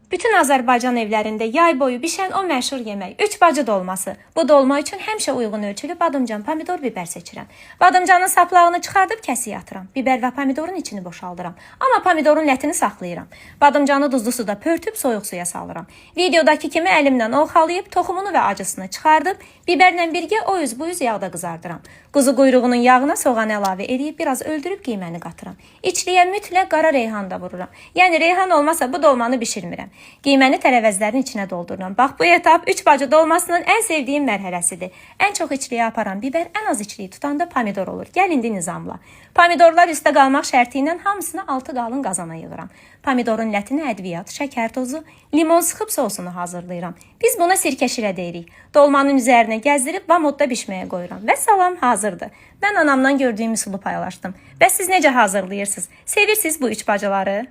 Bütün Azərbaycan evlərində yay boyu bişən o məşhur yemək, üç bacı dolması. Bu dolma üçün həmişə uyğun ölçülü badımcan, pomidor, biber seçirəm. Badımcanın saplağını çıxardıb kəsiyə atıram. Biber və pomidorun içini boşaldıram. Amma pomidorun lətini saxlayıram. Badımcanı duzlu suda pörtüb soyuq suya salıram. Videodakı kimi əlimlə ovxalayıb toxumunu və acısını çıxardıb biberlə birgə o üz bu üz yağda qızardıram. Quzu quyruğunun yağına soğan əlavə eləyib biraz öldürüb qiyməni qatıram. İçliyə mütləq qara reyhan da vururam. Yəni reyhan olmasa bu dolmanı bişirmirəm. Qiyməni tərəvəzlərin içinə doldururam. Bax bu etap üç bacı dolmasının ən sevdiyim mərhələsidir. Ən çox içliyə aparan biber, ən az içliyi tutan da pomidor olur. Gəl indi nizamla. Pomidorlar üstə qalmaq şərti ilə hamısını 6 qalın qazana yığıram. Pomidorun lətini ədviyyat, şəkər tozu, limon sıxıb sousunu hazırlayıram. Biz buna sirkə şirə deyirik. Dolmanın üzərinə gəzdirib vamodda bişməyə qoyuram və salam hazırdır. Mən anamdan gördüyüm üsulu paylaşdım. Bəs siz necə hazırlayırsınız? Sevirsiniz bu üç bacıları?